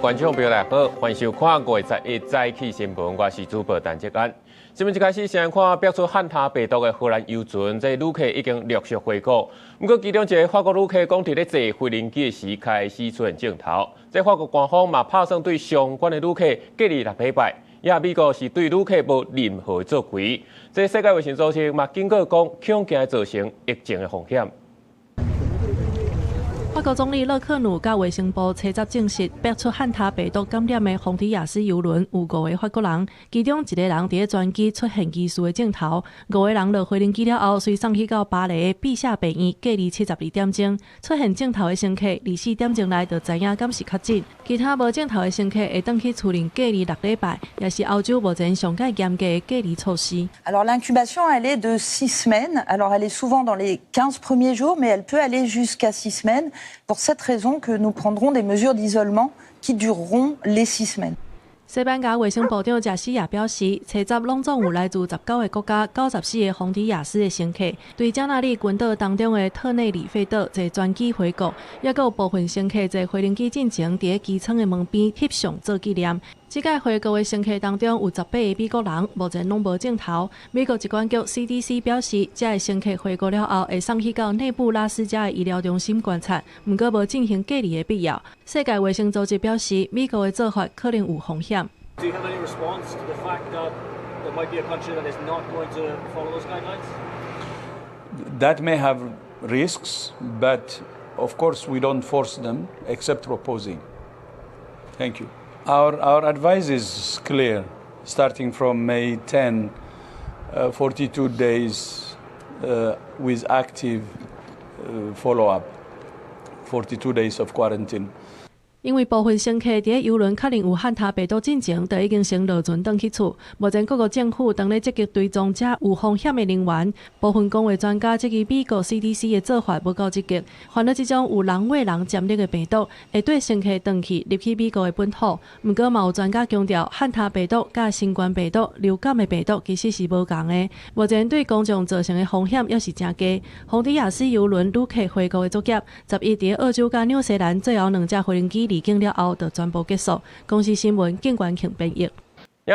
觀眾朋友大家好，歡迎收看5月11早起新聞，我是主播陳哲安。新聞一開始先看爆出漢他病毒的荷蘭郵輪，這旅客已經陸續回國。毋過其中一个法國旅客講，佇咧坐飛行機時開始出現症頭。這法國官方嘛拍算對相關的旅客隔離6禮拜。也美國是對旅客無任何做規。這世界衛生組織嘛警告講，恐驚造成疫情的風險。法國總理勒克努佮衛生部初十證實，爆出漢他病毒感染的洪迪亞斯郵輪有五个法國人，其中一个人佇咧專機出現疑似的症頭，五个人落飛行機了後，隨送去到巴黎的比謝病院隔離72點鐘。出現症頭的乘客，24點鐘內就知影敢是確診，其他無症頭的乘客會轉去厝內隔離6禮拜，也是歐洲目前上蓋嚴格的隔離措施。 Alors l'incubation, elle est de 6 semaines. Alors elle est souvent dans les 15 premiers jours, mais elle peut aller jusqu'à 6 semaines. Pour cette raison que nous prendrons des mesures d'isolement qui dureront les 6 semaines. 西班牙衛生部長賈西亞表示，初十攏總有來自19個國家、94個洪迪亞斯的乘客，對加納利群島當中的特內里費島坐專機回國，抑閣有部分乘客坐飛行機進前，佇咧機艙的門邊翕相做紀念。這屆回國的乘客當中有18個美國人，目前攏無症頭。美國疾管局 CDC 表示，這个乘客回國了後，會送去到內布拉斯加的醫療中心觀察，毋過無進行隔離的必要。世界衛生組織表示，美國的做法可能有風險。 Do you have any response to the fact that there might be a country that is not going to follow those guidelines? That may have risks, but of course we don't force them except proposing. Thank you. Our advice is clear. Starting from May 10, 42 days with active follow-up, 42 days of quarantine. 因為部分乘客佇咧郵輪確認有漢他病毒進前，就已經先落船轉去厝。目前各國政府當咧積極追蹤這有風險的人員。部分公衛專家質疑美國 CDC 的做法無夠積極，煩惱這種有人餵人潛力的病毒會綴乘客轉去入去美國的本土。毋過嘛有專家強調，漢他病毒佮新冠病毒、流感的病毒其實是無仝的。目前對公眾造成的風險猶是誠低。洪迪亞斯郵輪旅客回國的作業，11佇澳洲佮紐西蘭最後兩架飛行機離境了後，就全部結束。公視新聞警官慶編譯。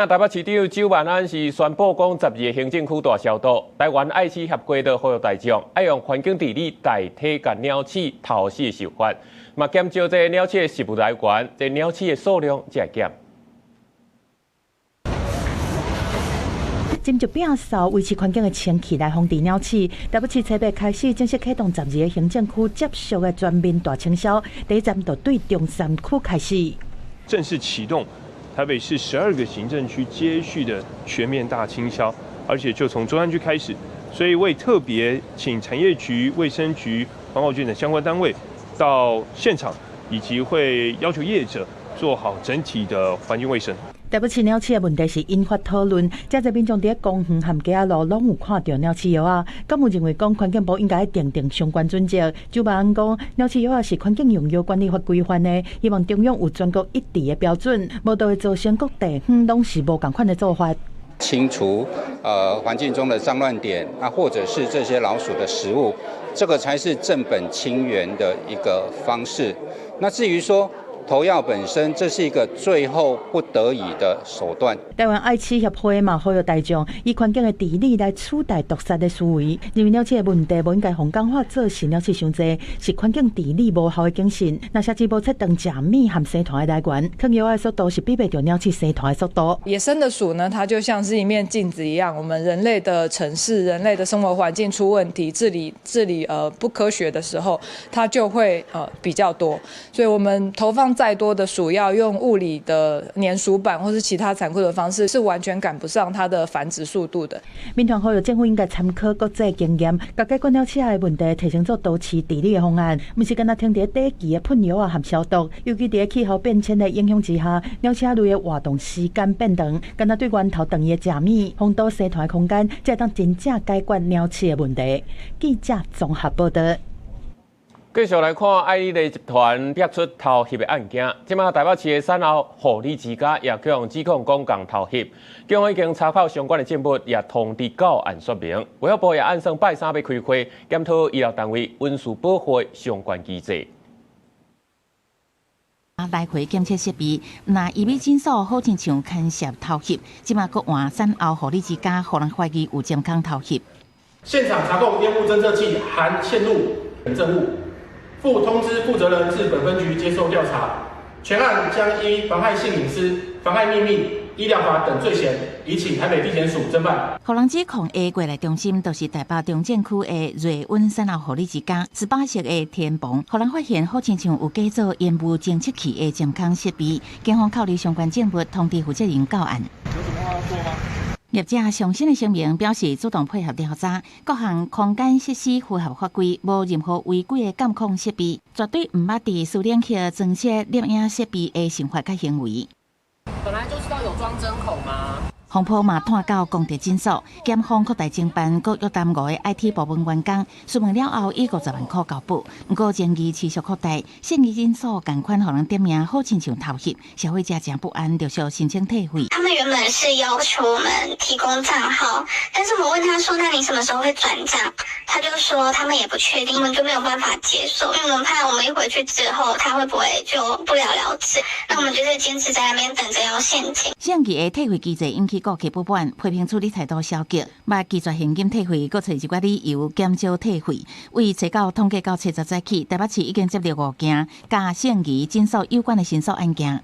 台北市長蔣萬安是宣布講，12個行政區大消毒。台灣愛鼠協會就呼籲大眾，愛用環境治理代替共鳥鼠投死的手法，嘛減少這鳥鼠的食物來源，這鳥鼠的數量才會減。斟酌摒掃維持環境的清氣來防治鳥鼠。台北市初八開始正式啟動12個行政區接續的全面大清消，第一站就對中山區開始。正式啟動台北市12個行政區接續的全面大清消，而且就從中山區開始，所以會特別請產業局、衛生局、環保局等相關單位到現場，以及會要求業者做好整體的環境衛生。台北市鳥鼠的問題是引發討論，遮濟民眾佇咧公園和街仔路攏有看著鳥鼠藥仔，敢有認為講環境部應該訂定相關準則？蔣萬安講，鳥鼠藥仔是環境用藥管理法規範的，希望中央有全國一致的標準，無就會造成各地方攏是無仝款的做法。清除環境中的髒亂點啊，或者是這些老鼠的食物，這個才是正本清源的一個方式。那至於說，投藥本身，這是一個最後不得已的手段。台灣愛鼠協會嘛，呼籲大眾以環境的治理來取代毒殺的思維，認為鳥鼠的問題無應該予講法做成鳥鼠傷濟，是環境治理無效的警訊。若設置無切斷食物和生團的來源，囥藥的速度是比袂著鳥鼠生團的速度。野生的鼠呢，它就像是一面鏡子一樣，我們人類的城市、人類的生活環境出問題，治理不科學的時候，它就會比較多。所以我們投放再多的鼠藥，用物理的粘鼠板或是其他殘酷的方式，是完全趕不上它的繁殖速度的。民團呼籲政府應該參考國際經驗，共解決鳥鼠的問題，提升做都市治理的方案，毋是干焦停佇短期的噴藥仔和消毒。尤其佇氣候變遷的影響之下，鳥鼠類的活動時間變長，干焦對源頭斷伊的食物，封堵生團的空間，才會當真正解決鳥鼠的問題。記者綜合報導。繼續來看愛彼利集團爆出偷翕的案件，這馬台北市的產後護理之家也予人指控講共偷翕，警方已經查扣相關的證物，也通知到案說明。衛福部也按算拜三欲開會檢討醫療單位隱私保護相關機制。來回檢測設備，若醫美診所好親像牽涉偷翕，這馬閣換產後護理之家，予人懷疑有針孔偷翕。現場查控煙霧偵測器含線路等證物，附通知負責人至本分局接受調查。全案將依妨害性隱私、妨害秘密、醫療法等罪嫌，移請台北地檢署偵辦。予人指控的過來中心，就是台北中正區的瑞溫產後護理之家，18室的天棚，予人發現好親像有假做煙霧偵測器的針孔設備，警方扣留相關證物，通知負責人到案。有什麼話要說嗎？業者上新的聲明表示，主動配合調查，各項空間設施符合法規，無任何違規的監控設備，絕對毋捌佇私領域裝設攝影設備的想法佮行為。本來就知道有裝針孔嗎？風波嘛拖到公德診所，檢方擴大偵辦，閣約談五个 IT 部門員工，詢問了後以50萬箍交保。毋過爭議持續擴大，聖義診所仝款予人點名，好親像偷翕，消費者誠不安，陸續申請退費。他們原本是要求我們提供賬號，但是我問他說：“那你什麼時候會轉賬？”他就說他們也不確定，我們就沒有辦法接受，因為我們怕我們一回去之後，他會不會就不了了之？那我們就是堅持在那邊等着要現金。聖義的退費機制引起顧客不滿，批評處理態度消極，嘛拒絕現金退費，閣揣一寡理由減少退費。為初九統計到70早起，台北市已經接到五件佮聖義診所有關的申訴案件。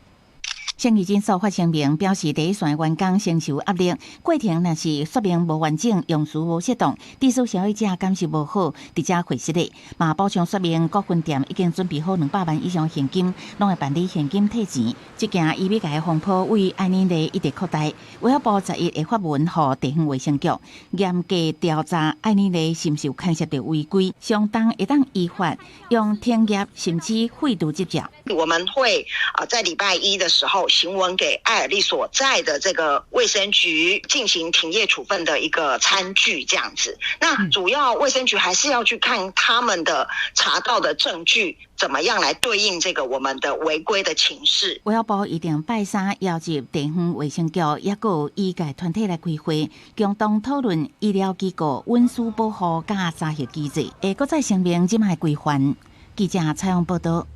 聖義診所發聲明表示，第一線員工承受壓力，過程若是說明無完整、用詞無適當，致使消費者感受無好，佇遮會失禮。嘛補充說明，各分店已經準備好200萬以上現金，攏會辦理現金退錢。這件醫美界的風波為愛爾麗一直擴大，衛福部11會發文予地方衛生局嚴格調查愛爾麗是毋是有牽涉著違規，相當會當依法用停業甚至廢除執照。我們會啊，在禮拜一的時候行文給愛爾麗所在的這個衛生局進行停業處分的一個餐具，這樣子。那主要衛生局還是要去看他們的查到的證據，怎麼樣來對應這個我們的違規的情勢。衛福部一定拜三邀集地方衛生局，抑閣有醫界團體來開會，共同討論醫療機構隱私保護佮查核機制，會閣再聲明這擺規範。記者採訪報道。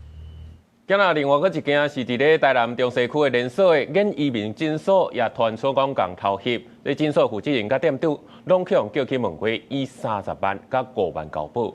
今仔另外閣一件是佇咧台南中西區的連鎖的眼醫明診所也傳出講共偷翕，這診所負責人佮店長攏予人叫去問話，以30萬佮5萬交保。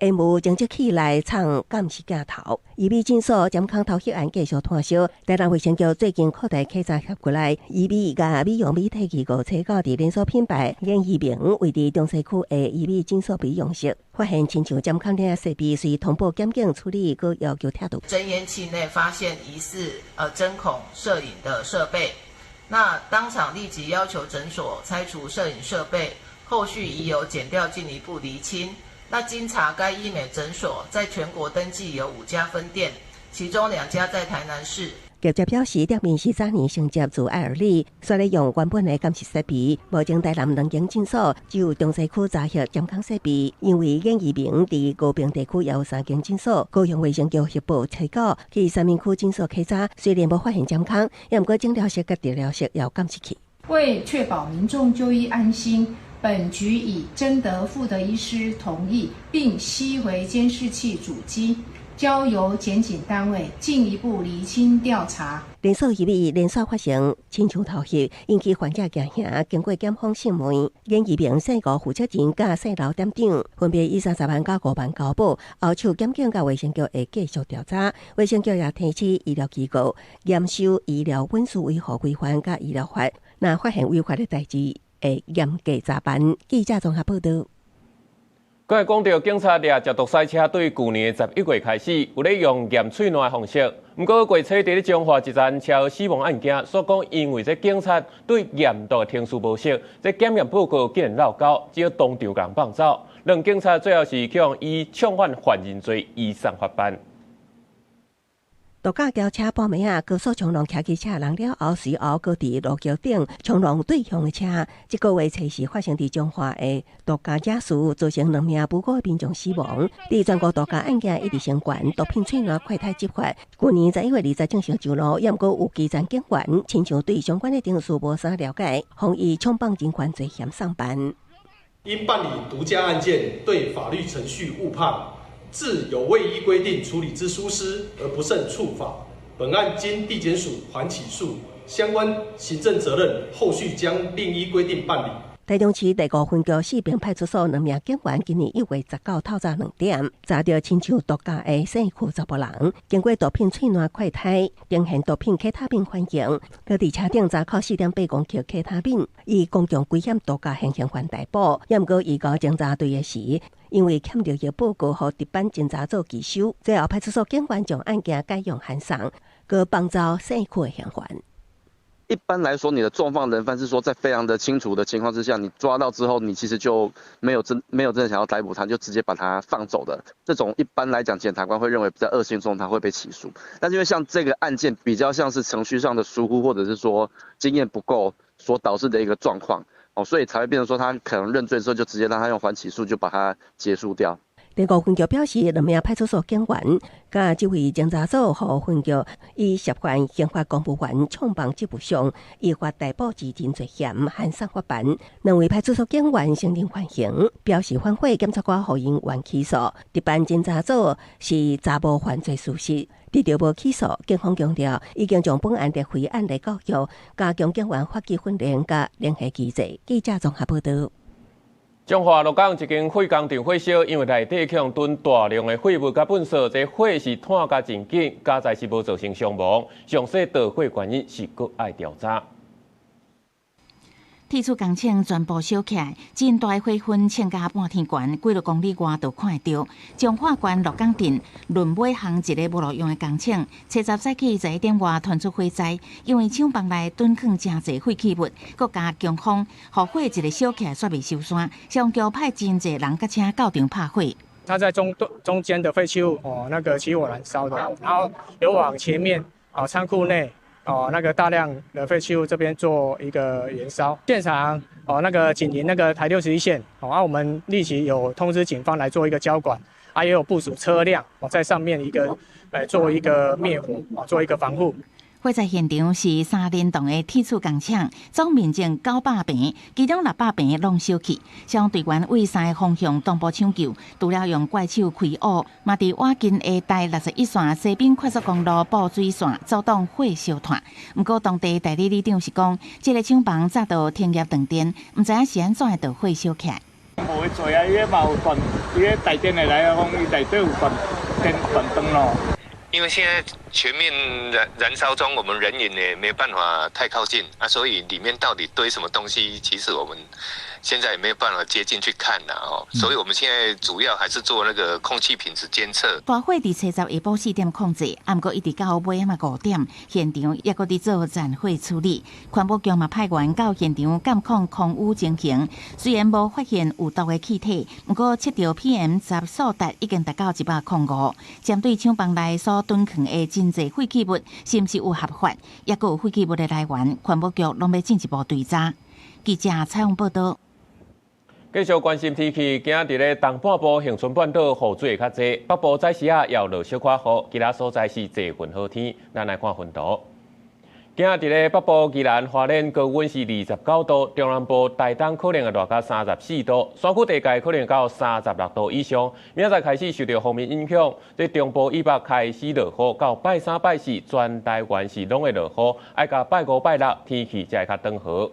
煙霧偵測器內藏監視鏡頭，醫美診所針孔偷翕案繼續拖燒。台南衛生局最近擴大稽查合過來，醫美佮美容美體機構找到佇連鎖品牌眼醫明位佇中西區的醫美診所美容室，發現親像針孔的設備，隨通報檢警處理，閣要求拆除。偵煙器內發現疑似針孔攝影的設備，那當場立即要求診所拆除攝影設備，後續已有檢調進一步釐清。那經查，該醫美診所在全國登記有5家分店，其中2家在台南市。業者表示，店面是早年承接自愛爾麗，煞咧用原本的監視設備。目前台南兩間診所只有中西區查核針孔設備，因為眼醫明佇高屏地區也有3間診所。高雄衛生局協報提告去三民區診所稽查，雖然無發現針孔，也毋過診療室佮治療室也有監視器。為確保民眾就醫安心，本局已徵得負責醫師同意，並吸回監視器主機，交由檢警單位進一步釐清調查。連鎖醫美連續發生親像偷翕，引起患者驚嚇。經過檢方審問，眼醫明姓吳負責人佮姓劉店長分別以30萬佮5萬交保，後續檢警佮衛生局會繼續調查。衛生局也提醒醫療機構嚴守醫療隱私維護規範佮醫療法，若發現違法的代誌，會嚴格查辦。記者綜合報道。閣來講著警察掠食毒賽車，對舊年11月開始，有咧用驗喙瀾的方式。毋過過初佇咧彰化一單車禍死亡案件，煞講因為這警察對驗毒的程序無熟，這檢驗報告竟然漏交，只好當場共人放走。兩警察最後是去予以衝犯犯人罪移送法辦。毒駕轎車半暝仔，高速衝撞騎機車人了後，隨後閣佇路橋頂衝撞對向的車。這個月初四發生佇彰化的毒駕肇事，造成兩名無辜的民眾死亡。佇全國毒駕案件一直升懸，毒品喙瀾快態執法。舊年11月20正式上路，也毋過有基層警員親像對相關的程序無啥了解，予以衝放人權罪嫌送辦。因辦理毒駕案件，對法律程序誤判，致有未依規定處理之疏失而不慎觸法。本案經地檢署緩起訴，相關行政責任後續將另依規定辦理。台中市第五分局四平派出所兩名警員今年1月19透早2點，查著親像毒駕的姓區查埔人，經過毒品喙瀾快篩，呈現毒品可他命反應，閣佇車頂查扣4.8公克可他命，以公共危險毒駕現行犯逮捕。也毋過伊交偵查隊的時，因為欠著藥報告，予值班偵查組拒收，最後派出所警員將案件改用函送，閣放走姓區的嫌犯。一般來說，你的縱放人犯是說，在非常的清楚的情況之下，你抓到之後，你其實就沒有真的想要逮捕他，就直接把他放走的。這種一般來講，檢察官會認為比較惡性中，他會被起訴。但是因為像這個案件比較像是程序上的疏忽，或者是說經驗不夠所導致的一個狀況，哦，所以才會變成說他可能認罪之後就直接讓他用緩起訴就把他結束掉。第五分局表示，兩名派出所警員佮這位偵查組予分局以涉犯刑法公務員衝房職務上依法逮捕之認罪嫌函送法辦。兩位派出所警員承認犯行，表示反悔，檢察官予𪜶緩起訴。值班偵查組是查無犯罪事實，得著無起訴。警方強調，已經將本案列為案例教育，加強警員法紀訓練佮聯合機制。記者綜合報道。彰化鹿港一間廢工廠火燒，因為內底去予囤大量的廢物佮糞埽，這火是湠甲真緊，佳哉是無造成傷亡。詳細導火原因是閣愛調查。鐵厝工廠全部燒起來，真大火雲衝甲半天懸，幾落公里外都看會著。彰化縣鹿港鎮崙尾巷一个無路用的工廠，初十早起11點外傳出火災，因為廠房內囤囥誠濟廢棄物，閣加強風，予火一个燒起來，煞未收山。消防局派真濟人佮車到場拍火。它在中間的廢棄物哦，那個起火燃燒的，然後有往前面啊倉庫內。哦，那個大量的廢棄物這邊做一個燃燒，現場哦，那個緊鄰那個台61線，哦，啊，我們立即有通知警方來做一個交管，啊，也有部署車輛哦，在上面一個來做一個滅火，啊，做一個防護。火災現場是三連棟的鐵厝工廠，總面積900坪，其中600坪攏燒去。消防隊員對三个方向同步搶救，除了用怪手開挖，嘛佇倚近的台61線西濱快速公路布水線阻擋火燒湠。毋過當地代理里長是講，這个廠房早就停業斷電，毋知影是按怎會著火燒起來。無去做啊，伊彼嘛有斷，伊彼台電的來講，伊內底有斷電斷燈咯。因為現在全面燃燒中，我們人員也沒辦法太靠近啊，所以裡面到底堆什麼東西，其實我們現在也沒有辦法接近去看啦哦。所以我們現在主要還是做那個空氣品質監測。大火佇初十下晡4點控制，毋過一直到尾仔5點，現場猶閣佇做殘火處理。環保局嘛派員到現場監控空污情形，雖然無發現有毒的氣體，毋過測著 PM10數值已經達到105。針對廠房內所囤囥的真濟廢棄物，是毋是有合法，抑閣有廢棄物的來源，環保局攏欲進一步追查。記者採訪報道。繼續關心天氣，今仔日咧東半部恆春半島雨水會較濟，北部早時仔也有落小可雨，其他所在是濟雲好天。咱來看雲圖。今仔日咧北部宜蘭花蓮高溫是29度，中南部台東可能會熱到34度，山區地界可能到36度以上。明仔載開始受著鋒面影響，這中部以北開始落雨，到拜三拜四全台灣是攏會落雨，愛到拜五拜六天氣才會較轉好。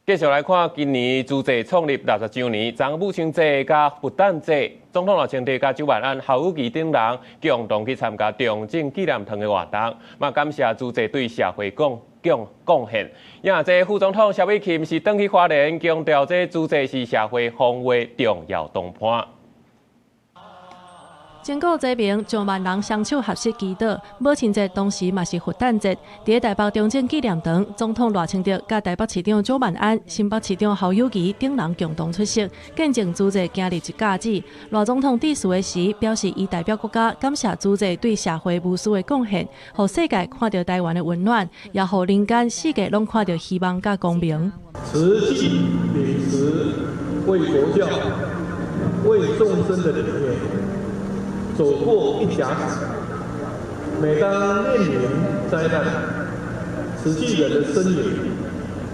繼續來看，今年慈濟創立60週年，昨母親節佮佛誕節，總統賴清德佮蔣萬安、侯友宜等人共同去參加中正紀念堂的活動，嘛感謝慈濟對社會貢獻。也這副總統蕭美琴是轉去花蓮，強調這慈濟是社會防衛重要同伴。全國災民上萬人雙手合十祈禱，母親節同時嘛是佛誕節。佇台北中正紀念堂，總統賴清德佮台北市長蔣萬安、新北市長侯友宜等人共同出席，見證慈濟行入一甲子。賴總統致辭的時表示，伊代表國家感謝慈濟對社會無私的貢獻，予世界看著台灣的溫暖，也予人間世界攏看著希望佮光明。慈濟秉持為佛教、為眾生的理念，走過一甲子，每當面臨災難，慈濟人的身影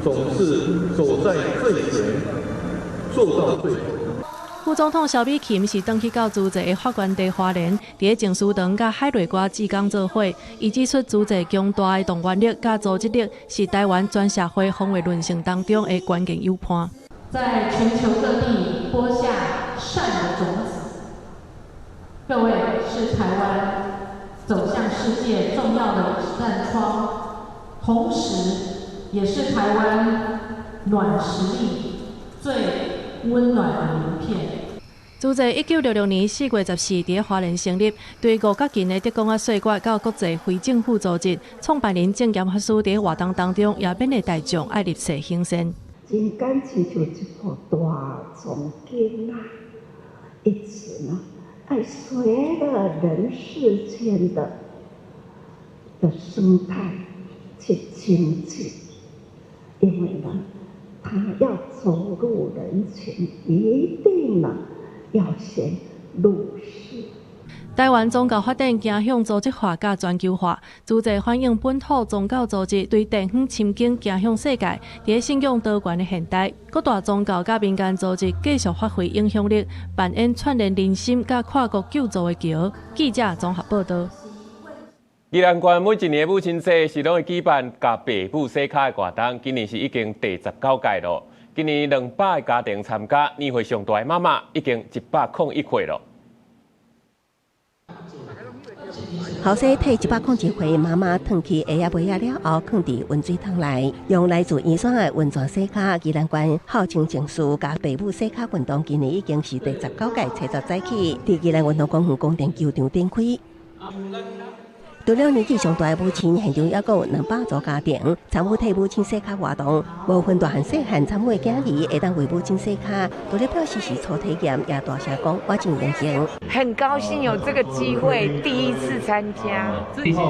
總是走在最前，做到最。副總統蕭美琴是轉去到諸濟的發源地花蓮，佇咧靜思堂佮海內外志工做伙，伊指出諸濟強大的動員力佮組織力是台灣全社會防衛論性當中的關鍵有伴。在全球各地播下善的種子，各位是台灣走向世界重要的一扇窗，同時也是台灣軟實力最溫暖的名片。諸濟1966年4月14佇咧花蓮成立，對五角勤的德光仔說決到國際非政府組織創辦人證嚴法師佇咧活動當中也勉勵大眾愛立誓行善。真敢親像這部大藏經啊，一直呢，愛隨著人世間的生態去精進，因為呢，他要走入人群，一定呢要先入世。台灣宗教發展走向組織化佮全球化，諸濟反映本土宗教組織對地方深耕走向世界。佇咧信仰多元的現代，各大宗教佮民間組織繼續發揮影響力，扮演串聯人心佮跨國救助的橋。記者綜合報道。宜蘭縣每一年母親節是攏會舉辦共爸母洗跤的活動，今年是已經第19屆囉。今年200個家庭參加，年歲上大的媽媽已經101歲囉。後生退101歲，媽媽褪去鞋仔襪仔了後，囥佇溫水桶內，用來自宜山的溫泉洗跤。宜蘭縣孝親敬師佮爸母洗跤運動，今年已經是第19屆，初十早起，佇宜蘭運動公園公定球場展開。除了年紀上大的母親，現場猶閣有200組家庭參與替母親洗跤活動，無分大漢細漢參與的囝兒會當為母親洗跤，除了表示是初體驗，也大聲講我真榮幸。很高興有這個機會，第一次參加，自己覺得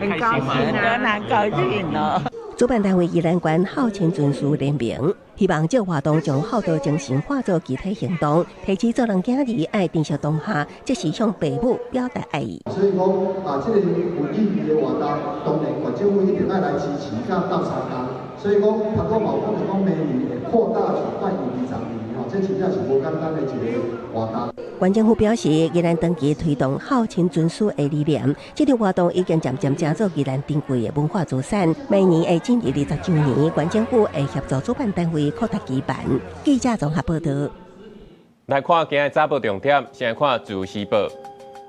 很開心嗎？很高興哦。主辦單位宜蘭縣孝親尊師聯盟，希望這活動將孝道精神化作具體行動，提醒做人囝兒愛珍惜當下，這是向爸母表達愛意。所以講啊，這個有意義的活動，當然縣政府一定愛來支持，佮鬥相共。所以講，頭拄嘛有講著講，明年會擴大舉辦20年吼，這真正是無簡單的一個活動。縣政府表示，宜蘭長期推動孝親尊師的理念，這場活動已經漸漸成做宜蘭珍貴的文化資產。明年會進入20周年，縣政府會協助主辦單位擴大舉辦。記者綜合報道。來看今日早報重點，先來看自由時報。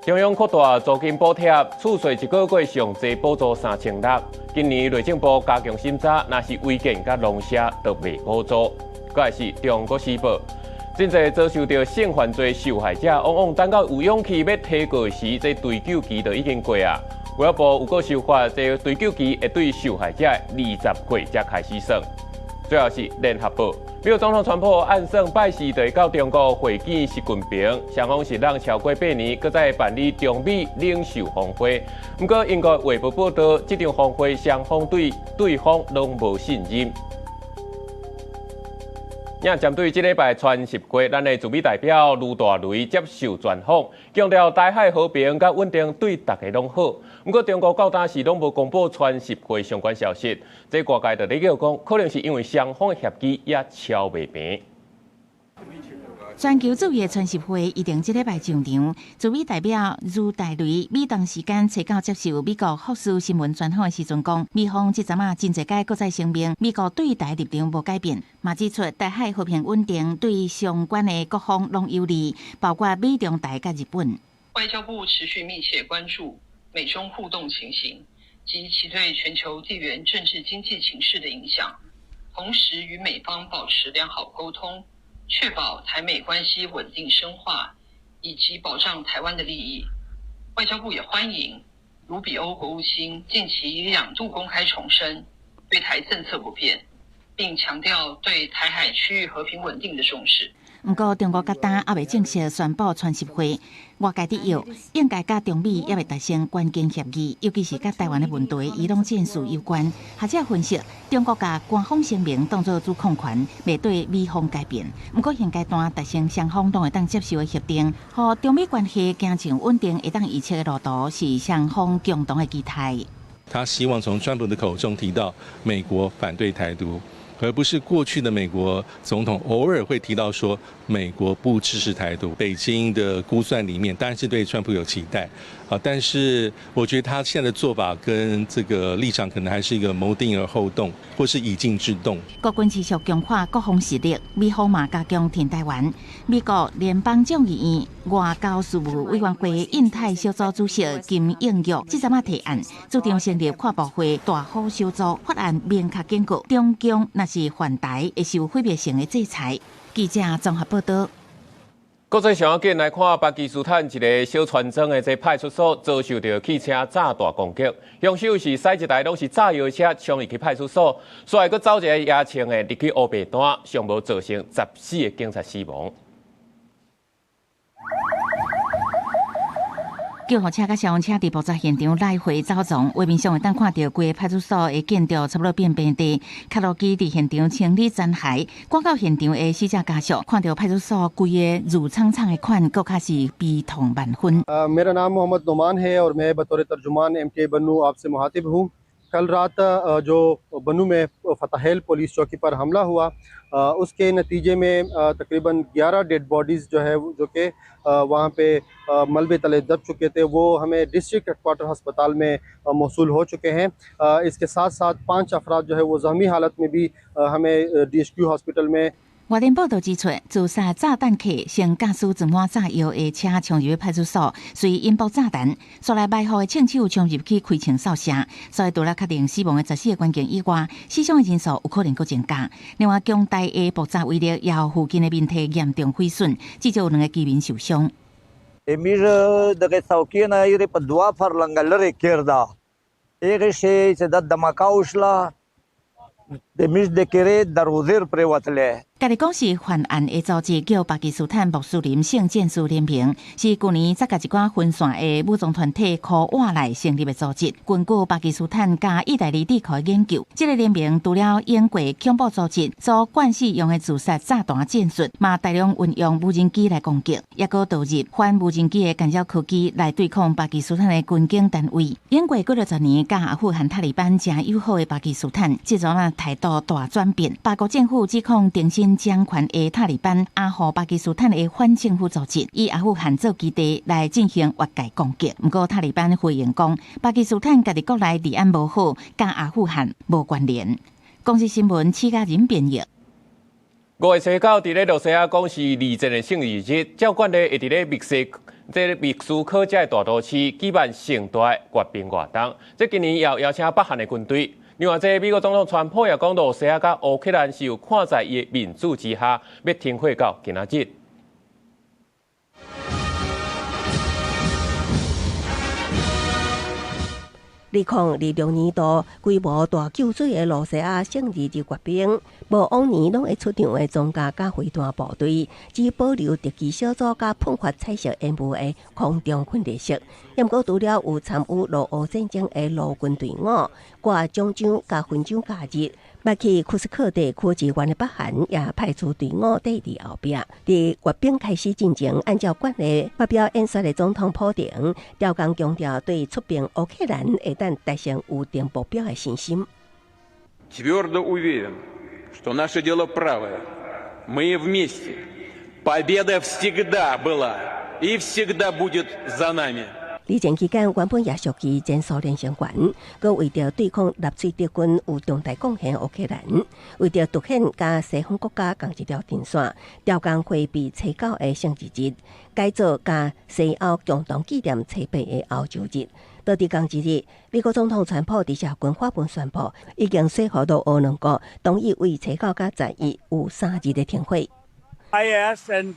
中央擴大租金補貼，厝稅一個月上濟補助3600。今年內政部加強審查，若是違建佮農舍都袂補助。閣來是中國時報。真濟遭受著性犯罪受害者，往往等到有勇氣欲提告時，這追究期就已經過啊。外交部有閣修法，這追究期會對受害者20歲才開始算。最後是聯合報，美國總統川普按算拜四就會到中國會見習近平，雙方是攏超過8年，閣再辦理中美領袖峰會。毋過英國衛報報道，這場峰會雙方對對方攏無信任。也針對這禮拜川習會，咱的駐美代表盧大雷接受專訪，強調台海和平佮穩定對大家攏好。毋過中國到今時攏無公布川習會相關消息，這外界就咧臆講，可能是因為雙方的協議猶敲袂平。全球主要川習會預定這禮拜上場，駐美代表盧大雷美東時間初九接受美國福斯新聞專訪的時陣講，美方這陣仔真濟擺閣再聲明，美國對台立場無改變，嘛指出台海和平穩定對相關的各方攏有利，包括美中台佮日本。外交部持續密切關注美中互動情形及其對全球地緣政治經濟情勢的影響，同時與美方保持良好溝通。確保台美關係穩定深化，以及保障台灣的利益。外交部也歡迎盧比歐國務卿近期兩度公開重申對台政策不變，並強調對台海區域和平穩定的重視。毋過，中國到今猶未正式宣布川習會，外界佇臆應該佮中美猶未達成關鍵協議，尤其是佮台灣的問題，伊攏戰事有關。學者分析，中國共官方聲明當做主控權，袂對美方改變。毋過現階段達成雙方攏會當接受的協定，予中美關係走向穩定，會當預測的路途是雙方共同的期待。他希望從川普的口中提到美國反對台獨。而不是過去的美國總統偶爾會提到說美國不支持台獨。北京的估算裡面當然是對川普有期待，啊，但是我覺得他現在的做法跟這個立場可能還是一個謀定而後動，或是以靜制動。國軍持續強化國防實力，美方嘛加強挺台灣。美國聯邦眾議院外交事務委員會印太小組主席金應玉這陣仔提案，主張成立跨部會大夥小組，發案明確警告中共若是犯台，會受毀滅性的制裁。記者綜合報道。國際上要緊來看，巴基斯坦一个小村莊的這派出所遭受著汽車炸彈攻擊，兇手是駛一台攏是炸藥車衝入去派出所，煞來閣走一个野槍的入去烏白單，上無造成14个警察死亡。救護車佮消防車佇爆炸現場來回走動，畫面上會當看著規个派出所的建築差不多變平地，開路機佇現場清理殘骸。趕到現場的死者家屬看著派出所規个挐氅氅的款，閣較是悲痛萬分。 मेरा नाम मोहम्मद नुमान है और मैं बतौर तर्जुमान एमटीए बन्नू आपसे मुखातिब हूँ। कल रात जो बन्नू में फतेहल पुलिस चौकी पर हमला हुआ, उसके नतीजे में तकरीबन 11 डेड बॉडीज़ जो है, जो कि वहाँ पे मलबे तले दब चुके थे, वो हमें डिस्ट्रिक्ट हेडक्वार्टर अस्पताल में मौसूल हो चुके हैं। इसके साथ साथ 5 अफराद जो है वो ज़ख्मी हालत में भी हमें डीएचक्यू हॉस्पिटल में 外電報道指出，自殺炸彈客先駕駛裝滿炸藥的車衝入派出所，隨引爆炸彈，煞來埋伏的槍手衝入去開槍掃射，所以除了確定死亡的14個軍警以外，死傷的人數有可能閣增加。另外，強大的爆炸威力，也予附近的民宅嚴重毀損，至少有2個居民受傷。 امیر دغه څوکۍ نه یې په دوه فرلنګه لرې کېرده، هغې شی چې د دماکا وشله، د میش د کرې دروازې پرېوتلې。家己講是犯案的組織叫巴基斯坦穆斯林聖戰士聯盟，是舊年才共一寡分散的武裝團體箍瓦來成立的組織。根據巴基斯坦佮意大利智庫研究，這个聯盟除了用過恐怖組織所慣使用的自殺炸彈戰術，嘛大量運用無人機來攻擊，抑閣導入反無人機的干擾科技來對抗巴基斯坦的軍警單位。經過幾60年，佮阿富汗塔利班誠友好的巴基斯坦，這陣仔態度大轉變。巴國政府指控重新掌權的塔利班阿護巴基斯坦的反政府組織，以阿富汗做基地來進行越界攻擊。毋過塔利班回應講，巴基斯坦家己國內治安無好，佮阿富汗無關聯。公視新聞，施嘉仁編譯。5月29佇咧露西亞講是二戰的勝利日，照慣例會佇咧墨斯科這个大都市舉辦盛大的閱兵活動。這今年也有邀請北韓的軍隊。另外，這美國總統川普也講，露西亞佮烏克蘭是有看在伊的面子之下，欲停火到今仔日。2026年度規模大救水的露西亞勝利日閱兵，無往年攏會出場的裝甲佮飛彈部隊，只保留特技小組佮噴發彩色煙霧的空中訓練室。毋過除了有參與俄烏戰爭的陸軍隊伍，掛獎章佮勳章加入。捌去庫斯克地區支援的北韓也派出隊伍綴佇後壁。佇閱兵開始進前，按照慣例發表演說的總統普丁，刁工強調對出兵烏克蘭會當達成預定目標的信心。 Твердо уверен, что наше дело правое. Мы вместе. Победа всегда была и всегда будет за нами. 二戰期間，原本也屬於前蘇聯成員，閣為著對抗納粹德軍有重大貢獻烏克蘭，為著凸顯佮西方國家仝一條陣線，刁工迴避初九的勝利日，改做佮西歐共同紀念初八的歐洲日。到佇仝一日，美國總統川普佇社群發文宣布，已經說服俄烏兩國同意為初九佮11有3日的停火。 I asked and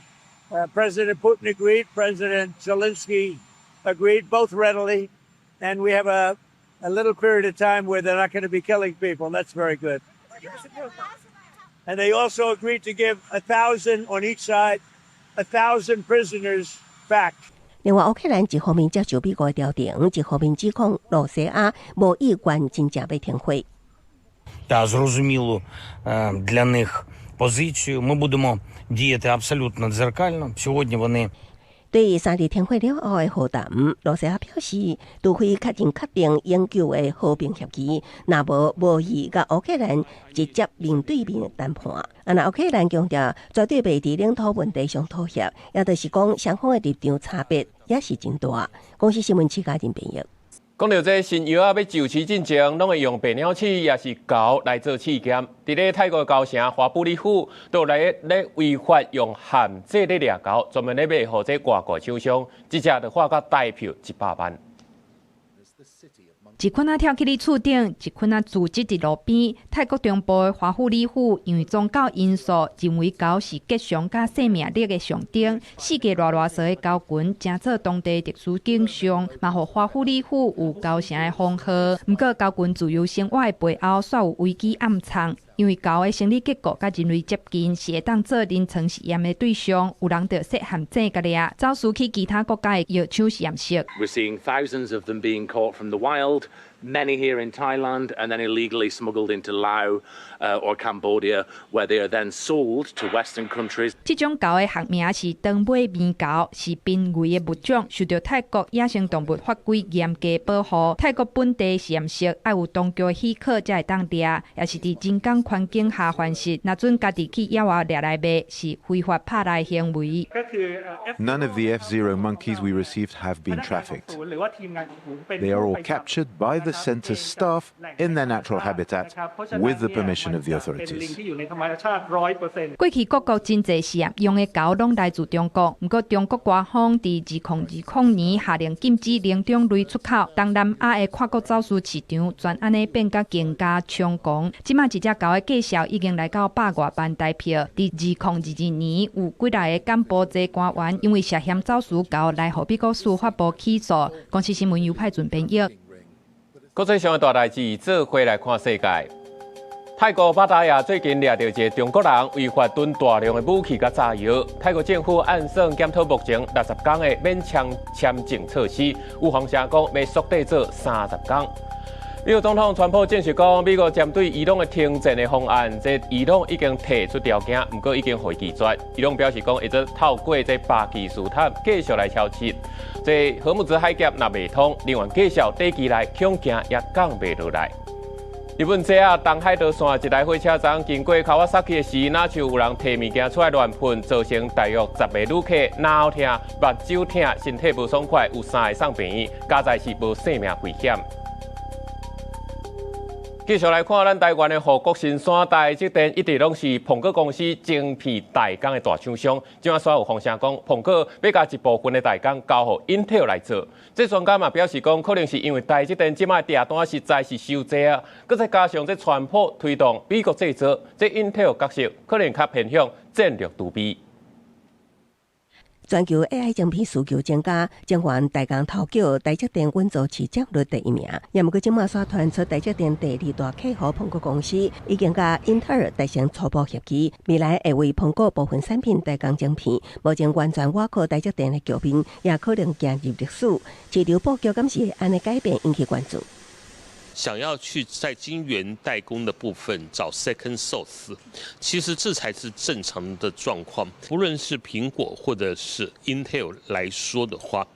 President Putin agreed, President Zelensky agreed, both readily, and we have a little period of time where they're not going to be killing people, and that's very good. And they also agreed to give 1,000 on each side, 1,000 prisoners back. 另外，烏克蘭一方面接受美國的調停，一方面指控露西亞無意願真正欲停火。 Та зрозумілу для них позицію. Ми будемо діяти абсолютно дзеркально. Сьогодні вони 對對於3日停火了後的和談，羅西亞表示，除非確認確定永久的和平協議，若無無意佮烏克蘭直接面對面談判。啊，若烏克蘭強調絕對袂佇領土問題上妥協，也就是講雙方的立場差別也是真大。公視新聞徐嘉仁編譯。講著這新藥仔欲上市進前，攏會用白鳥鼠抑是猴來做試驗。佇咧泰國猴城華布里府，都來咧違法用陷阱咧掠猴，專門咧賣予這外國廠商，一隻就花甲台票100萬。一群仔跳起佇厝頂，一群仔聚集佇路邊。泰國中部的華富里府，因為宗教因素，認為猴是吉祥佮生命力的象徵。四界賴賴踅的猴群，成做當地特殊景象，嘛予華富里府有猴城的封號。毋過猴群自由生活的背後，煞有危機暗藏。因為猴的生理結構佮人類接近，是會當做臨床實驗的對象。有人就設陷阱共掠，走私去其他國家的藥廠實驗室。 We're seeing thousands of them being caught from the wild, many here in Thailand, and then illegally smuggled into Laos or Cambodia, where they are then sold to Western countries. 這種猴的學名是長尾獼猴，是瀕危的物種，受著泰國野生動物法規嚴格保護。泰國本地實驗室愛有當局許可才會當掠，也是佇人工環境下繁殖。若準家己去野外掠來賣，是非法拍獵行為。 None of the F-zero monkeys we received have been trafficked. They are all captured by the center's staff in their natural habitat with the permission of the authorities. 過去各國真濟實驗用的猴攏來自中國，毋過中國官方佇2020年下令禁止靈長類出口，東南亞的跨國走私市場全按呢變甲更加猖狂。這馬一隻猴的價數已經來到100外萬台票。佇2022年有幾若個柬埔寨官員因為涉嫌走私猴來予美國司法部起訴。公視新聞尤派準編譯。國際上的大代誌，做伙來看世界。泰國巴達亞最近掠著一个中國人違法囤大量的武器佮炸藥。泰國政府按算檢討目前60天的免簽簽證措施，有風聲講欲縮短做30天。美國總統川普證實講，美國針對伊朗的停戰的方案，這伊朗已經提出條件，毋過已經予拒絕。伊朗表示講，會透過這巴基斯坦繼續來交涉。這荷姆茲海峽若袂通，能源繼續短期內恐驚也降袂落來。日本 JR 東海道線一台火車站經過 Kawasaki 時，若像有人提物件出來亂噴，造成大約10個旅客腦痛、目睭痛、身體無爽快，有三個送病院，佳哉是無性命危險。繼續來看咱台灣的護國神山台積電，一直攏是蘋果公司晶片代工的大廠商。這馬煞有風聲講，蘋果欲共一部分的代工交予英特爾來做。這專家嘛表示講，可能是因為台積電這馬訂單實在是傷濟啊，閣再加上這川普推動美國製造，這英特爾角色可能較偏向戰略儲備。全球 AI 晶片需求增加，晶圓代工頭腳台積電穩坐市佔率第一名。也毋過這馬煞傳出台積電第二大客戶蘋果公司已經佮英特爾達成初步協議，未來會為蘋果部分產品代工晶片。目前完全倚靠台積電的局面，也可能行入歷史。市場布局敢是按呢改變，引起關注。想要去在晶圓代工的部分找 second source，其實這才是正常的狀況。不論是蘋果或者是 Intel 來說的話，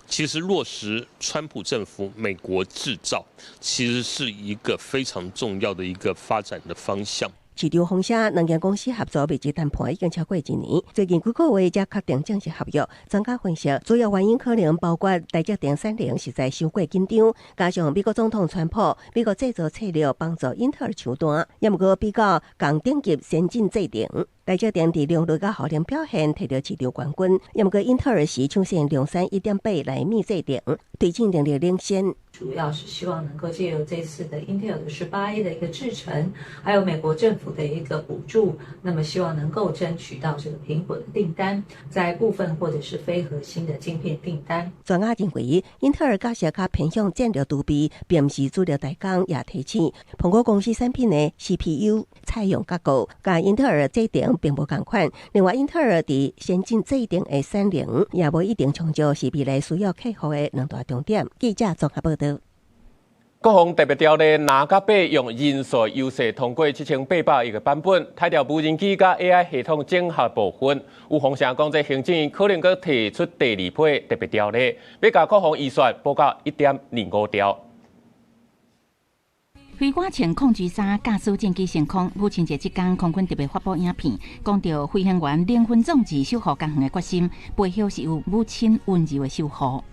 其實落實川普政府美國製造，其實是一個非常重要的一個發展的方向。市場風聲，兩間公司合作密集談判已經超過一年，最近幾個月才確定正式合約。專家分析，主要原因可能包括台積電產能實在傷過緊張，加上美國總統川普美國製造策略幫助英特爾搶單，也毋過比較仝等級先進製程，台積電佇良率佮效能表現摕著市場冠軍，也毋過英特爾是搶先量產1.8納米製程，推進能力領先。主要是希望能夠借由這次的英特爾的18A 的一個製程，還有美國政府的一個補助，那麼希望能夠爭取到這個蘋果的訂單，在部分或者是非核心的晶片訂單。專家認為，英特爾角色較偏向戰略儲備，並毋是主力代工，也提醒蘋果公司產品的 CPU 採用結構，佮英特爾製程並無仝款。另外，英特爾佇先進製程的產能也無一定充足，是未來需要克服的兩大重點。記者綜合報導。國防特別條例藍佮白用人數優勢通過7800億的版本，拆掉無人機佮 AI 系統整合部分。有風聲講，這行政院可能閣提出第二批特別條例，欲共國防預算補到1.25兆。飛官穿抗拒衫駕駛戰機升空，母親節這工空軍特別發布影片，講著飛行員靈魂壯志守護家園的決心，背後是有母親溫柔的守護。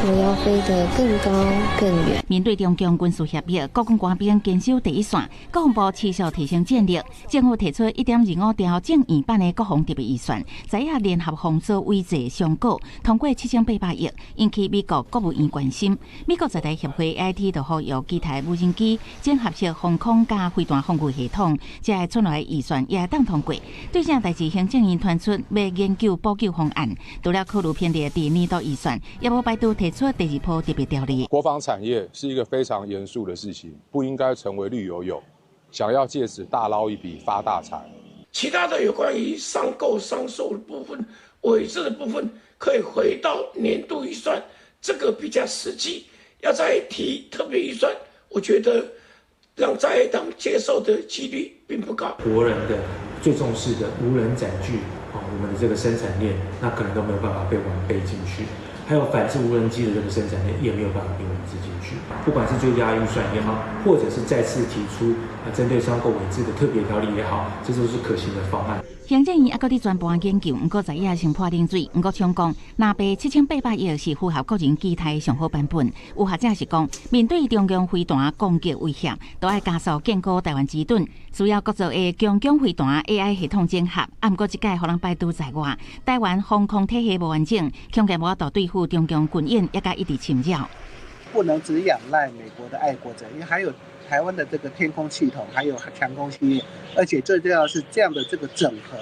我要飛得更高更遠。面對中共軍事脅迫，國軍官兵堅守第一線，國防部持續提升戰力，政府提出1.25兆正預版的國防特別預算，在遐聯合封鎖偽制上稿通過7800億，引起美國國務院關心。美國在台協會 AIT 就呼籲其他無人機整合式防空佮飛彈防禦系統，這個出來預算也會當通過。對這代誌，行政院傳出欲研究補救方案，除了考慮編列佇年度預算，也無排除提出第二波特別條例。國防產業是一個非常嚴肅的事情，不應該成為綠油油，想要借此大撈一筆發大財。其他的有關於商購商售的部分、委制的部分，可以回到年度預算，這個比較實際。要再提特別預算，我覺得讓在野黨接受的幾率並不高。國人的最重視的無人載具，我們的這個生產鏈，那可能都沒有辦法被完備進去。還有反制無人機的這個生產鏈也沒有辦法被完制進去。不管是追加預算也好，或者是再次提出針對商購委制的特別條例也好，這都是可行的方案。行政院猶閣佇全盤研究，毋過在野先潑冷水。毋過強講，藍白7800億是符合國人期待的上好版本。有學者是講，面對中共飛彈攻擊威脅，都愛加速建構臺灣之盾，需要國造的強強飛彈 AI 系統整合。啊，毋過這屆予人排除在外，臺灣防空體系無完整，恐驚無法度對付中共軍演，也佮一直侵擾。不能只仰賴美國的愛國者，因為還有台灣的這個天空系統，還有強攻系列，而且最重要是這樣的這個整合，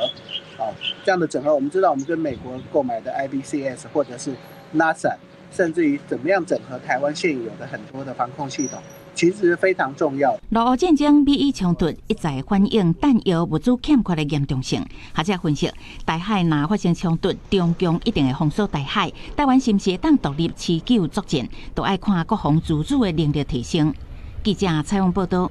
啊，這樣的整合，我們知道我們跟美國購買的 IBCS 或者是 NASA，甚至於怎麼樣整合台灣現有的很多的防空系統，其實非常重要。俄烏戰爭、美伊衝突一再反映彈藥物資欠缺的嚴重性。學者分析，台海若發生衝突，中共一定會封鎖台海。台灣是毋是會當獨立持久作戰，都愛看國防自主的能力提升。記者採訪報道。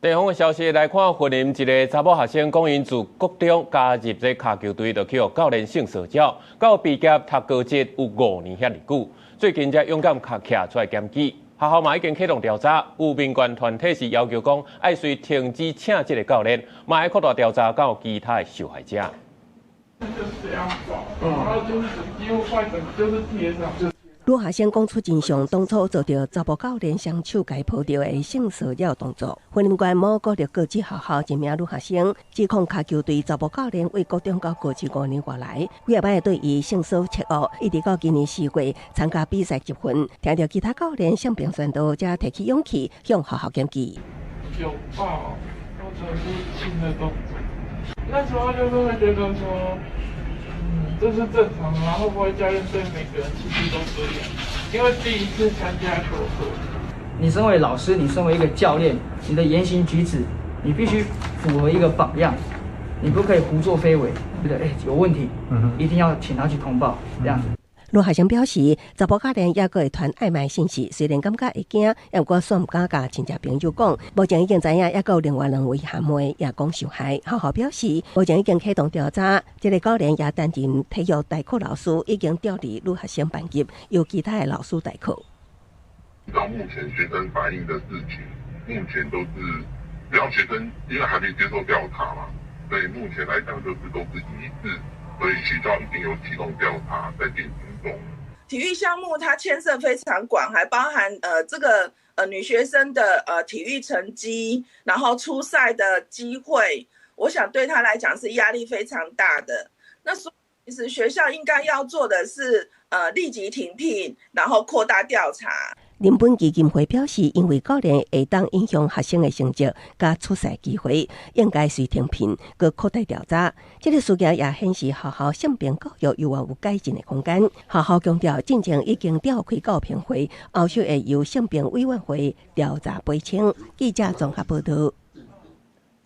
地方的消息來看，雲林一个查某學生講，𪜶自國中加入這跤球隊，就去予教練性騷擾，到畢業讀高職有5年遐爾久。最近才勇敢徛出來檢舉，學校嘛已經啟動調查，有民權團體是要求講，愛隨停止請這个教練，嘛愛擴大調查，敢有其他的受害者。就是這樣然後就是幾乎快整，就是貼上。女學生講出真相，當初遭著查埔教練雙手共抱著的性騷擾動作。雲林縣某國立高職學校一名女學生指控跤球隊查埔教練為國中到高職5年外來，幾仔擺對伊性騷擾，一直到今年4月參加比賽集訓，聽著其他教練性平宣導，才提起勇氣向學校檢舉。擁抱或者是親的動作，那時候就是會覺得說，這是正常的嗎？會不會教練對每個人其實都這樣？因為第一次參加球隊。你身為老師，你身為一個教練，你的言行舉止，你必須符合一個榜樣，你不可以胡作非為，對不對？有問題，一定要請他去通報，這樣子。女學生表示，查埔教練猶閣會傳曖昧信息，雖然感覺會驚，毋過煞毋敢共親戚朋友講。目前已經知影，猶閣有另外兩位閤妹也講受害。學校表示，目前已經啟動調查，這个教練也擔任體育代課老師，已經調離女學生班級，由其他的老師代課。到目前學生反映的事情，目前都是只要學生因為還沒接受調查嘛，所以目前來講就是都是疑似，所以學校已經有啟動調查在進行中。體育項目它牽涉非常廣，還包含這個女學生的體育成績，然後出賽的機會，我想對她來講是壓力非常大的。那所以其實學校應該要做的是立即停聘，然後擴大調查。人本基金會表示，因為教練會當影響學生的成績佮出賽機會，應該隨停聘，閣擴大調查。這个事件也顯示學校性平教育猶原有改進的空間。學校強調，進前已經召開教評會，後續會由性平委員會調查釐清。記者綜合報道。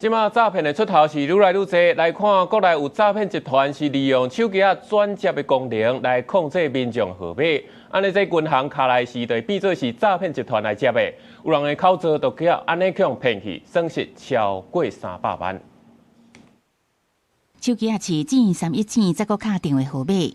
這馬詐騙的出頭是愈來愈濟，來看國內有詐騙集團是利用手機仔轉接的功能來控制民眾號碼，按呢這銀行卡內時就會變做是詐騙集團來接的，有人的口座就去按呢予騙去，損失超過300萬。手機仔飼井319，再閣敲電話號碼。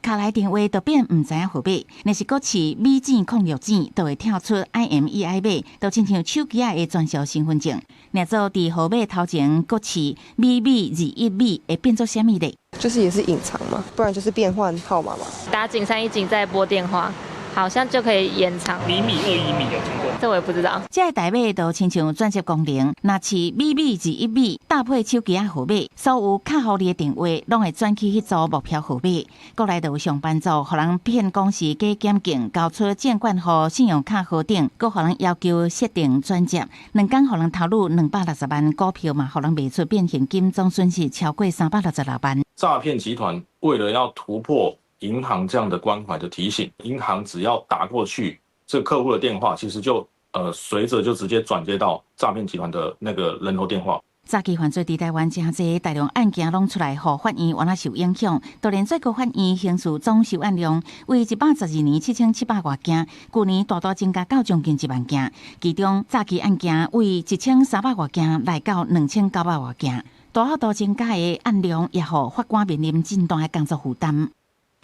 敲來電話就變毋知影號碼，若是閣飼米井06井，就會跳出 IMEI 碼，就親像手機仔的專屬身份證。若做佇號碼頭前閣飼米米21米，會變做啥物咧？就是也是隱藏嘛，不然就是變換號碼嘛。打井319再撥電話，好像就可以延長。米米21米有聽過？這我也不知道。這個代碼就親像轉接功能，若飼米米21米搭配手機仔號碼，所有敲予你的電話攏會轉去彼組目標號碼。國內就有上班族，予人騙講是假檢警，交出證券戶、信用卡號等，閣予人要求設定轉接，2工予人偷入260萬股票嘛，予人賣出變現金，總損失超過366萬。詐騙集團為了要突破銀行這樣的關懷的提醒，銀行只要打過去這個客戶的電話，其實就隨着就直接轉接到詐騙集團的那個人頭電話。詐欺犯罪佇台灣誠濟，大量案件攏出來，予法院原來受影響。就連最高法院刑事總收案量為112年7700外件，舊年大大增加到將近1萬件。其中詐欺案件為1300外件來到2900外件，大幅度增加的案量，也予法官面臨真大的工作負擔。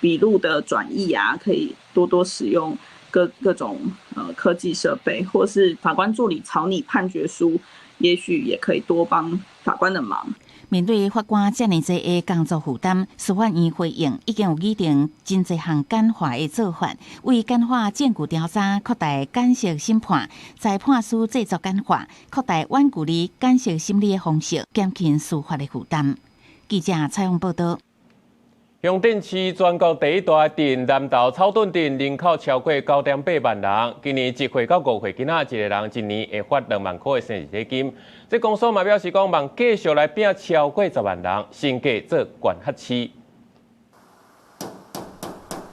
筆錄的轉譯啊，可以多多使用各種科技設備，或是法官助理草擬判決書，也許也可以多幫法官的忙。面對法官遮爾濟的工作負擔，司法院回應已經有擬定真濟項簡化的做法，為簡化證據調查、擴大簡易審判、裁判書製作簡化、擴大遠距離簡易審理的方式，減輕司法的負擔。記者採訪報導。鄉鎮市全國第一大鎮南投草屯鎮人口超過9.8萬人，今年1歲到5歲囡仔一個人一年會發2萬塊的生日禮金。這公所嘛表示講，望繼續來聘超過10萬人，新加做管轄區。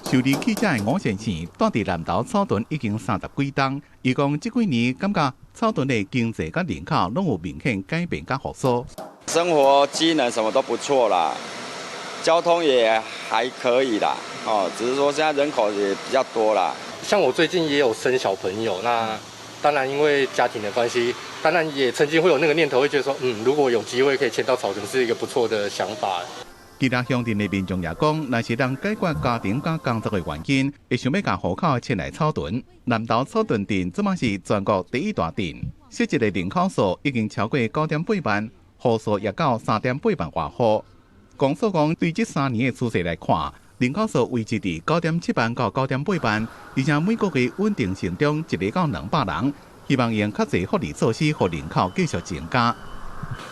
受理記者的吳先生，蹛佇南投草屯已經30幾冬。伊講這幾年感覺草屯的經濟佮人口攏有明顯改變佮復甦。生活機能什麼都不錯啦。交通也還可以啦，哦，只是說現在人口也比較多啦。像我最近也有生小朋友，那當然因為家庭的關係，當然也曾經會有那個念頭，會覺得說，如果有機會可以遷到草屯，是一個不錯的想法。其他鄉鎮的民眾也講，若是能解決家庭佮工作的原因，會想欲共戶口遷來草屯。南投草屯鎮這馬是全國第一大鎮，實際的人口數已經超過9.8萬，戶數也到3.8萬外戶。公所講，對這3年的趨勢來看，人口數維持佇9.7萬到9.8萬，而且每個月穩定成長1個到200人，希望用較濟福利措施，予人口繼續增加。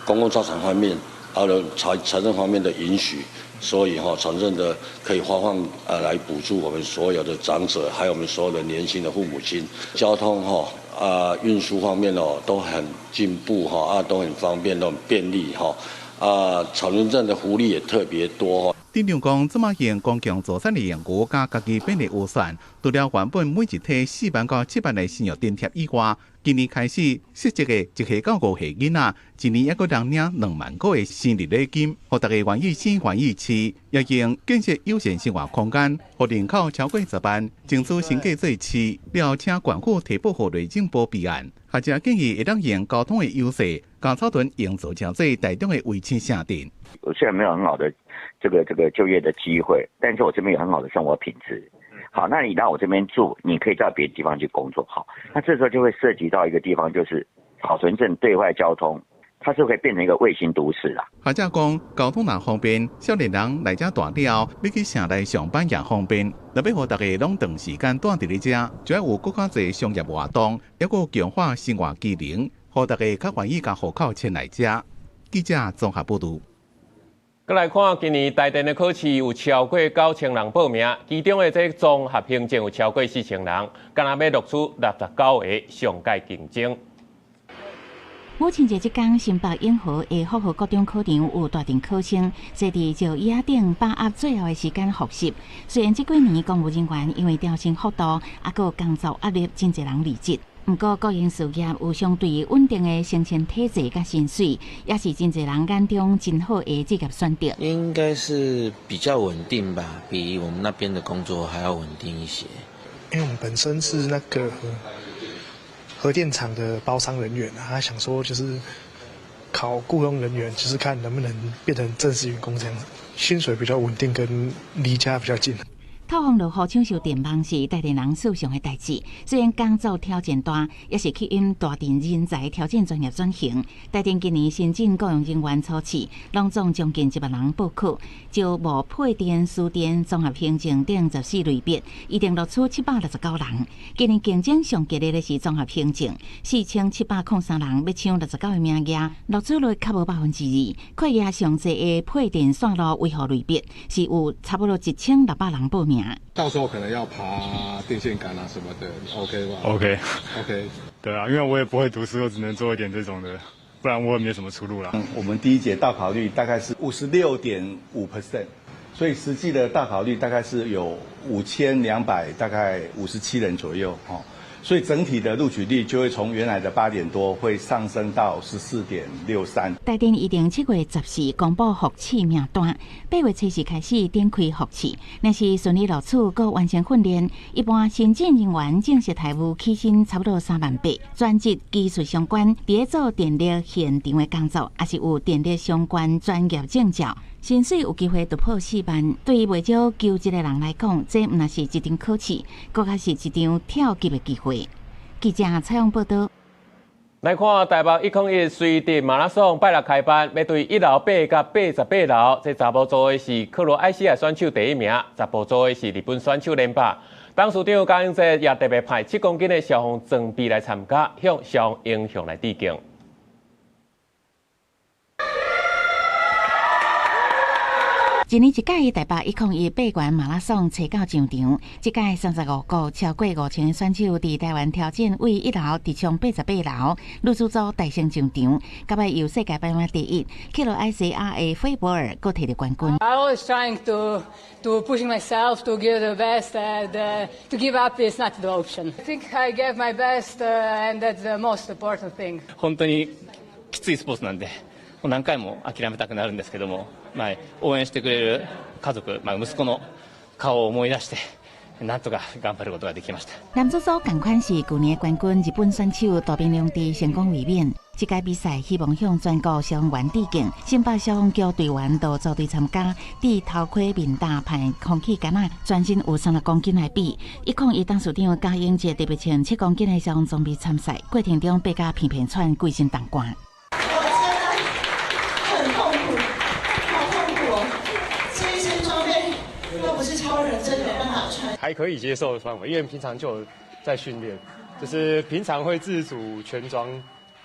公共財產方面，還有財政方面的允許，所以哈，財政的可以發放來補助我們所有的長者，還有我們所有的年輕的父母親。交通哈啊運輸方面哦都很進步哈啊都很方便，都很便利哈。啊，草屯鎮的福利也特別多。鎮長講，這馬用公共資產的盈餘佮家己編的預算，除了原本每一梯4萬到7萬的生育津貼以外，今年開始實質的1歲到5歲囡仔，一年猶閣通領2萬塊的生日禮金，予大家願意生願意飼，也用建設友善生活空間，予人口超過10萬，爭取升格做市，了後請縣府提報予內政部備案。學者建議會當用交通的優勢，共草屯營造成做台中的衛星城鎮。我雖然沒有很好的這個就業的機會，但是我這邊有很好的生活品質。好，那你到我這邊住，你可以到別的地方去工作。好，那這時候就會涉及到一個地方，就是草屯鎮對外交通，它是會變成一個衛星都市啦。學者講，交通若方便，少年人來遮大了後，欲去城內上班也方便。若欲予大家攏長時間蹛佇咧遮，就愛有閣較濟商業活動，猶閣強化生活機能，予大家較願意共戶口遷來遮。記者綜合報導。閣來看今年台電的考試有超過9000人報名，其中的這綜合行政有超過4000人，敢若欲錄取69個上蓋競爭。母親節這工，新北永和的福和國中考場有大陣考生坐佇石椅仔頂，把握最後的時間複習。雖然這幾年公務人員因為調薪幅度，猶閣工作壓力，真濟人離職。毋過國營事業有相對穩定的升遷體制佮薪水，也是真濟人眼中真好的職業選擇。應該是比較穩定吧，比我們那邊的工作還要穩定一些。因為我們本身是那個核電廠的包艙人員，他想說就是考僱傭人員，就是看能不能變成正式員工這樣子，薪水比較穩定，跟離家比較近。透風落雨搶修電網是台電人事上的代誌，雖然工作挑戰大，也是吸引台電人才挑戰專業轉型。台電今年申請僱傭人員初試，攏總將近1萬人報考，招募配電、輸電、綜合行政等14類別，預定錄取769人。今年競爭上激烈的是綜合行政，4703人欲搶69個名額，錄取率較無2%。缺額上濟的配電線路維護類別，是有差不多1600人報名。到時候可能要爬電線桿啊什麼的，OK 吧？OK OK，對啊，因為我也不會讀書，我只能做一點這種的，不然我也沒什麼出路啦。我們第一節到考率大概是56.5%，所以實際的到考率大概是有5200大概57人左右哦。所以整體的錄取率就會從原來的8點多會上升到14.63。台電預定7月14公布複試名單，8月24開始展開複試，若是順利錄取，閣完成訓練，一般申請人員正式待遇起薪差不多3萬8，專職技術相關，佇咧做電力現場的工作，抑是有電力相關專業證照，薪水有機會突破4萬。對於袂少求職的人來講，這毋但是一場考試，閣較是一場跳級的機會。記者採訪報導。來看台北101隨地馬拉松拜六開班，欲對一樓爬到88樓。這查某組的是克羅埃西亞選手第一名，查埔組的是日本選手連霸。董事長江英哲也特別派7公斤的消防裝備來參加，向消防英雄來致敬。一年一屆台北101爬懸馬拉松初九上場，這屆35國超過5000個選手佇台灣挑戰，為1樓直衝88樓，女子組大勝上場，到尾由世界排名第一克羅埃西亞的費伯爾閣提著冠軍。 I always trying to pushing myself to give the best and to give up is not the option. I think I gave my best and that's the most important thing. 本当にきついスポーツなんで、もう何回も諦めたくなるんですけども、まあ、応援してくれる家族、まあ、息子の顔を思い出して、なんとか頑張ることができました。男子組仝款是舊年冠軍日本選手渡邊良治成功衛冕。這屆比賽希望向全國消防員致敬，新北消防局隊員都組隊參加，佇頭盔面罩派空氣桿仔，全身有30公斤來比。101董事長江英哲特別穿7公斤的消防裝備參賽，過程中爬甲鼻鼻喘，規身沓汗。很痛苦，好痛苦哦！這一身裝備，若不是超人，真的沒辦法穿。還可以接受的範圍，因為平常就有在訓練，就是平常會自組全裝，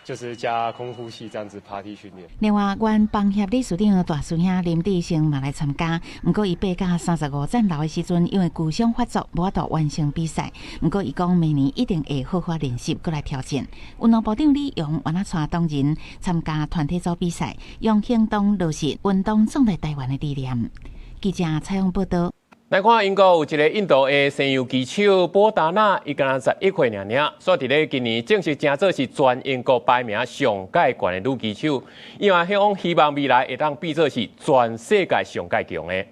就是加空呼吸這樣子爬梯訓練。另外，原房協理事長大師兄林志昇嘛來參加，毋過伊爬到35層樓的時陣，因為舊傷發作，無法度完成比賽。毋過伊講明年一定會好好練習，閣來挑戰。運動部長李榮原來帶當人參加團體組比賽，用行動落實運動創在台灣的理念。記者採訪報導。來看英國有一个印度的西洋棋手波達納，伊敢若11歲爾爾，煞佇咧今年正式成做是全英國排名上蓋懸的女棋手，伊嘛向希望未來會當變做是全世界上蓋強的。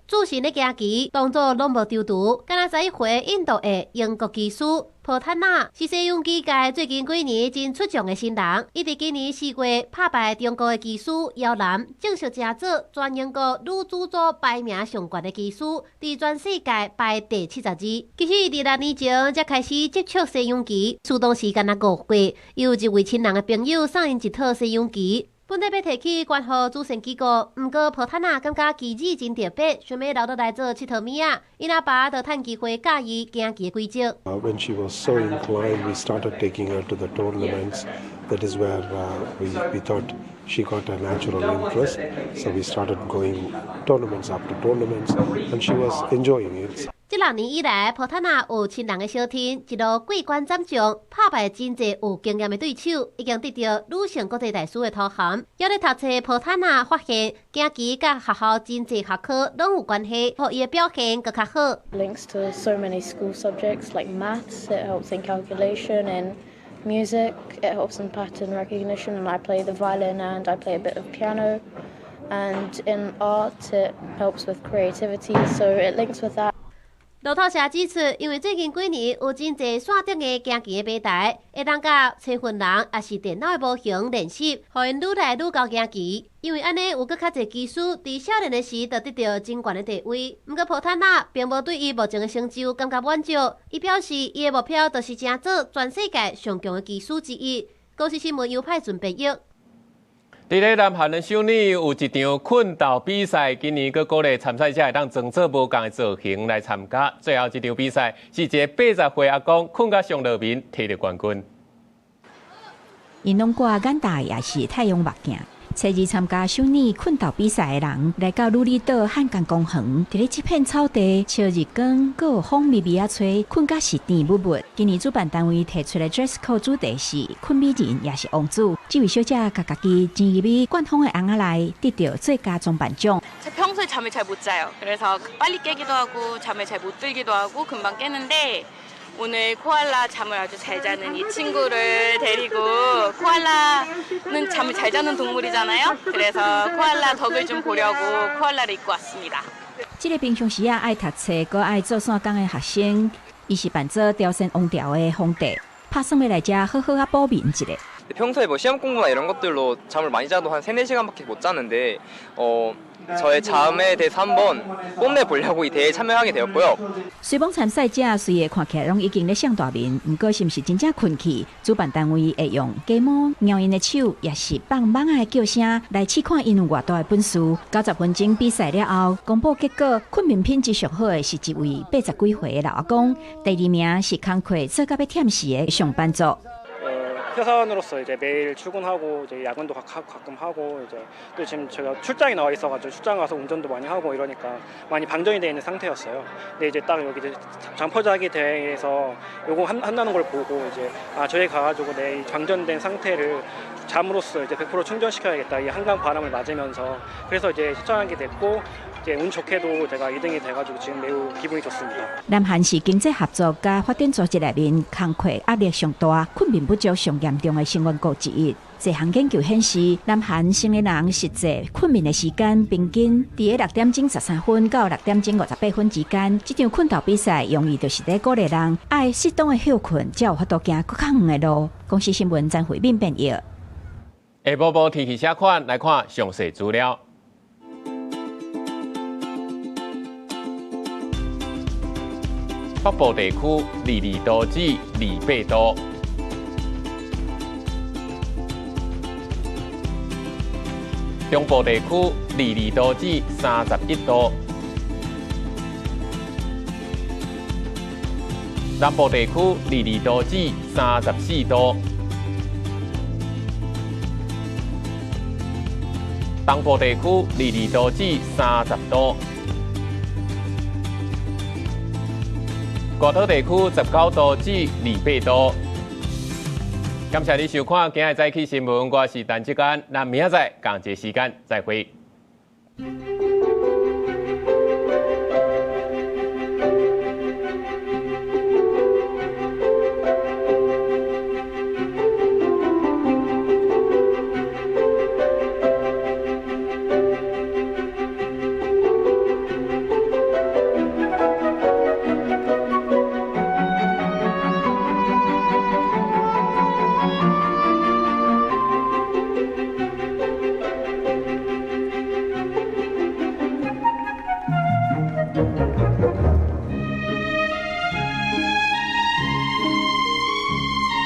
自信咧行棋，動作攏無丟丟，敢若11歲印度的英國棋師波坦納是西洋棋界最近幾年真出眾的新人。伊佇今年4月拍敗中國的棋師姚楠，正式成做全英國女子組排名上懸的棋師，佇全世界排第72。其實伊佇6年前才開始接觸西洋棋，初當時敢若5歲，有一位親人的朋友送𪜶一套西洋棋。本來欲提去捐予慈善機構，毋過波坦納感覺棋子真特別，想欲留落來做𨑨迌物仔。𪜶阿爸就趁機會教伊行棋的規則。 When she was so inclined, we started taking her to the tournaments. That is where we thought she got a natural interest. So we started going tournaments after tournaments, and she was enjoying it. 這6年以來，波坦納有親人的相挺，一路過關斬將，拍敗真濟有經驗的對手，已經得著女性國際大師的頭銜。猶咧讀冊，波坦納發現，行棋佮學校真濟學科攏有關係，予伊的表現閣較好。 Links to so many school subjects like maths, it helps in calculation and music, it helps in pattern recognition, and I play the violin and I play a bit of piano. And in art, it helps with creativity, so it links with that. 路透社指出，因為最近幾年有真濟線頂的行棋的平台，會當佮揣分人，抑是電腦的模型練習，予𪜶愈來愈𠢕行棋。因為按呢有閣較濟棋師，佇少年的時就得著真懸的地位。毋過波坦納並無對伊目前的成就感覺滿足，伊表示伊的目標就是成做全世界上強的棋師之一。公視新聞由派準編譯。佇咧南韓的首爾有一場睏鬥比賽，今年閣鼓勵參賽者會當裝做無仝的造型來參加。最後這場比賽是一個80歲阿公睏甲上落眠，提著冠軍。𪜶攏掛眼袋，抑是太陽目鏡。初二參加首爾睏鬥比賽的人，來到汝矣島漢江公園，佇咧這片草地，笑日光，閣有風微微仔吹，睏甲是甜蜜蜜。今年主辦單位提出的 dress code 主題是睏美人，抑是王子。這位小姐共家己鑽入去灌風的尪仔內，得著最佳裝扮獎。 평소에 잠을 잘 못 자요. 그래서 빨리 깨기도 하고 잠을 잘 못 들기도 하고 금방 깨는데 오늘 코알라 잠을 아주 잘 자는 이 친구를 데리고 코알라는 잠을 잘 자는 동물이잖아요. 그래서 코알라 덕을 좀 보려고 코알라를 입고 왔습니다. 這个平常時仔愛讀冊、閣愛做散工的學生，伊是扮做朝鮮王朝的皇帝，拍算欲來遮好好仔補眠一下。 평소에 뭐 시험 공부나 이런 것들로 잠을 많이 자도 한 3, 4시간밖에 못 자는데 저의 잠에 대해서 한번 뽐내보려고 이 대회에 참여하게 되었고요. 雖罔參賽者雖然看起來攏已經咧上大眠，毋過是毋是真正睏去？主辦單位會用雞毛撓𪜶的手，抑是放蠓仔的叫聲來試看𪜶有偌大的本事。90分鐘比賽了後，公布結果，睏眠品質上好的是一位80幾歲的老阿公，第二名是工課做甲欲忝死的上班族。 회사원으로서 이제 매일 출근하고 이제 야근도 가끔 하고 이제 또 지금 제가 출장에 나와 있어가지고 출장 가서 운전도 많이 하고 이러니까 많이 방전이 돼 있는 상태였어요. 근데 이제 딱 여기 이제 잠퍼자기 대회에서 요거 한다는 걸 보고 이제 아 저기 가가지고 내 방전된 상태를 잠으로써 이제 100% 충전시켜야겠다. 이 한강 바람을 맞으면서 그래서 이제 신청하게 됐고 이제 운 좋게도 제가 2등이 돼가지고 지금 매우 기분이 좋습니다. 南韓是經濟合作佮發展組織內面工課壓力上大、睏眠不足上嚴重的成員國之一。這項研究顯示，南韓成年人實際睏眠的時間平均佇6點13分到6點58分之間。這場睏鬥比賽用意就是咧鼓勵人愛適當的歇睏，才有法度行閣較遠的路。公視新聞張惠敏編譯。下晡晡天氣啥款？來看詳細資料。北部地區22度至28度，中部地區22度至31度，南部地區22度至34度，東部地區22度至30度。外島地區19度至28度。感謝你收看今日早起新聞，我是陳志安，咱明仔載仝一個時間再會。